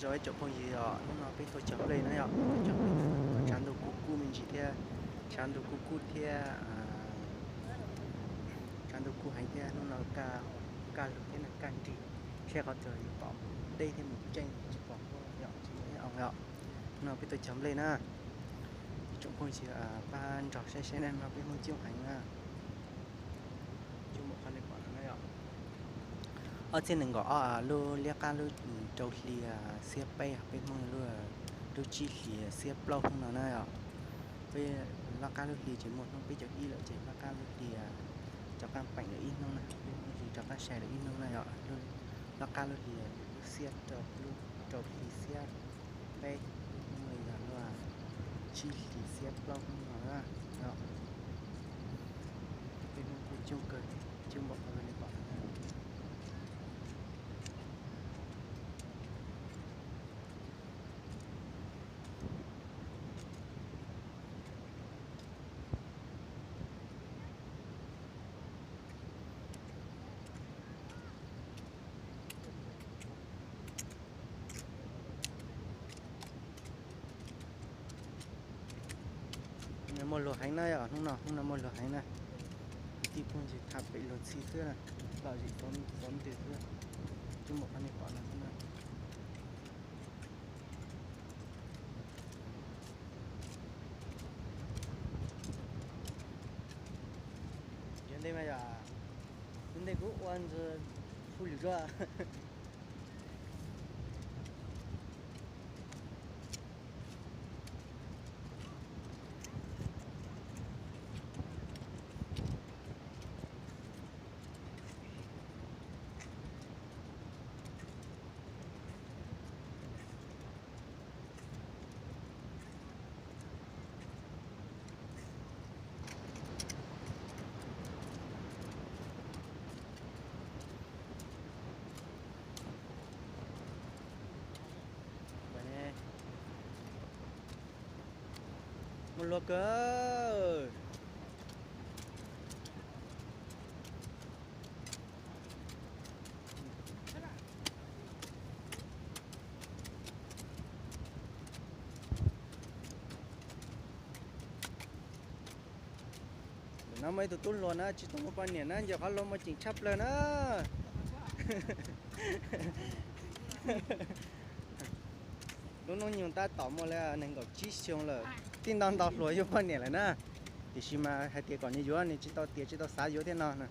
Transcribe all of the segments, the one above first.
Rau ib tsoom phooj ywg os, hnub no peb tuaj cog nplej na yom, tuaj cog nplej, tshav ntuj kuj kub me ntsis thiab, tshav ntuj kuj kub thiab, tshav ntuj kub heev thiab, hnub no kaj, kaj lug thiab na, kaj nrig, saib qhov twg yuav pom mus deb thiab mus ceeb tsis pom huab yom, tsis muaj ib oo yom. Hnub no peb tuaj cog nplej na, ib tsoom phooj ywg pab nrog saib saib na, no peb Hmoob coob heev na. Coob npaum qhov nej pom no na yom. Ob txhiab nees nkaum ob lub liab qab lub rau hli xiab peb, peb Hmoob lub, lub tsib hlis xiab plaub hnub no na yom. Peb loj qab lub hli ces muaj hnub peb caug ib lawm ces loj qab lub hli rov qab peem lawm ib hnub na, peb Hmoob hli rov qab sai lawm ib hnub na yom. Loj qab lub hli lub xiab rau, lub rau hli xiab peb, peb Hmoob li yog lub tsib hlis xiab plaub hnub no na yom. Peb Hmoob kuj coob kawg, coob npaum qhov nej pom no na. Muaj luag heev na yom, hnub no, hnub no muaj luag heev na. Kwv tij phooj ywg tham pem luag ntxhi xwb na, lom zem xov ntws xwb, coob npaum qhov nej pom no xwb na. Yog ntej mas yom, yog ntej kuv ua ntawd hauj lwm dua. Muaj luag kawg. Ntawm no muaj ib tug tub hluas na tsis tau muaj poj niam na, nco qhov luag muaj ceem tshaj plaws na. Lub hnub nyoog tab tom muaj li nees nkaum tsib xyoo lawm, tib ntau ntau hluas yug poj niam lawm na. Tiam sis mas hais tias kom nws yuav nws tsis tau tiav tsis tau xav yuav thiab no na.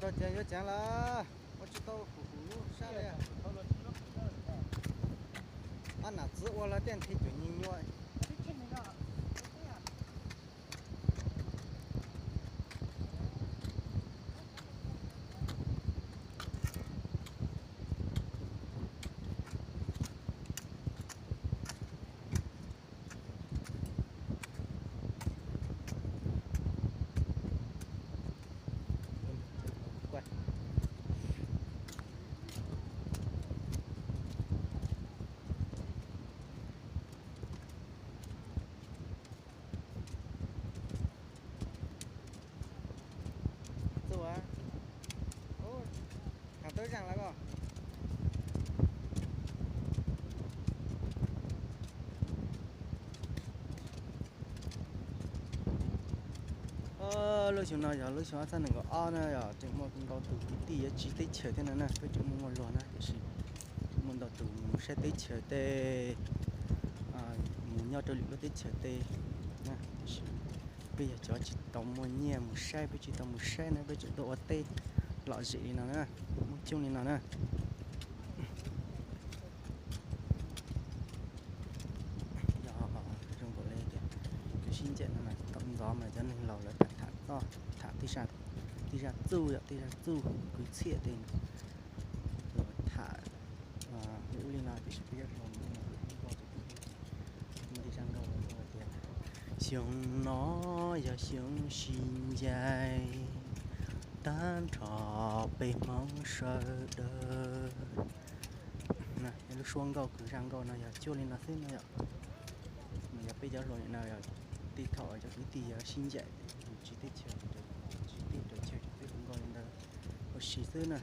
Yuav ceev, yuav ceev lawm, ua tsis tau kuv kuv lub sab li. Ob nam txiv ua los tej nthi cuam nyuj nyuaj. Txuj, hav tawb zaaj lawm os. Lub xyoo no yog lub xyoo ob txhiab nees nkaum ob na, yog tseem muaj ntau tus kwv tij yuav tsiv teb chaws thiab no na, peb tseem muaj muaj luag na, tiam sis muaj ntau tus mus saib teb chaws tej, mus nyob rau lwm lub teb chaws tej na, tiam sis peb yog cov tsis tau muaj nyiaj mus saib, peb tsis tau mus saib na, peb tseem tuaj ua teb lom zem li no na, muaj coob li no na. Yog zoo nkaus li tias kev sib ncaim no mas thaum ntxov mas cov neeg laus lawv tham tham txoj, tham tej zaj txuj, yog tej zaj txuj kwv txhiaj tej los tham li ub li no, tiam sis peb Yaj Hlau no muaj tej zaj nkauj tias, xyoo no yog xyoo sib ncaim tag nrho peb Hmoob sawv daws. Lub suab nkauj kws zaj nkauj no yog cuag li no xwb no yom. Mas yog peb cov hluas no yog tej thaum cov kwv tij yog sib ncaim mus tsiv teb chaws, tsiv teb chaws peb hu nkauj li ntawd ua si xwb na.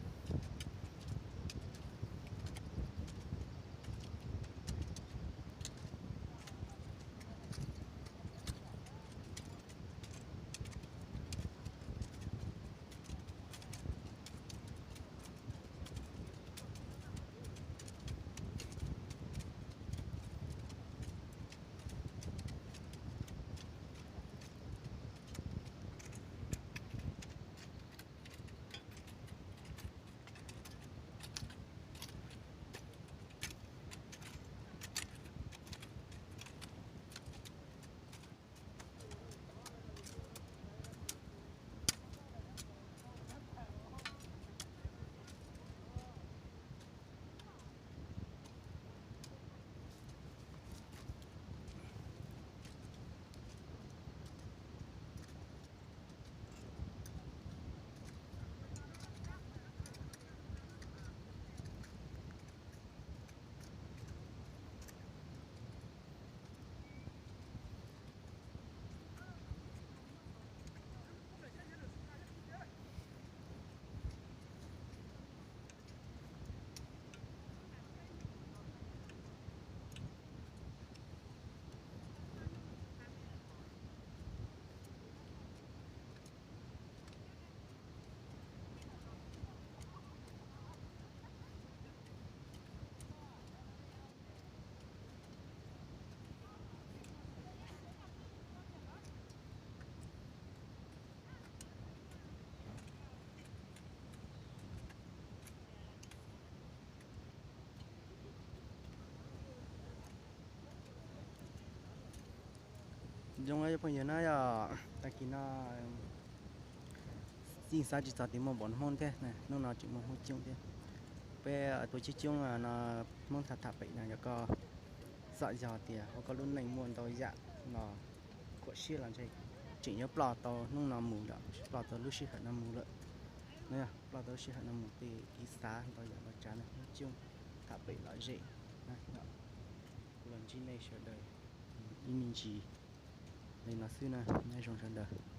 Zoo cov phooj ywg na, yog tag kis no yeej xav tsis txog tias muaj npaum no Hmoob thiab, hnub no tseem muaj Hmoob coob thiab. Peb tuaj coob coob no, Hmoob tham tham pem no yog koj xam yog tias hauv koj lub neej muaj ntau yam los khuam siab los ntshe tseem yuav ploj tau hnub no mus lawm, ploj tau lub sij hawm no mus lawm. No yog ploj tau lub sij hawm no mus ces kev xav ntau yam los tsav na, Hmoob coob tham pem lom zem. Kuv los ntsib nej sawv daws ib me ntsis li no xwb na, nyob zoo sawv daws.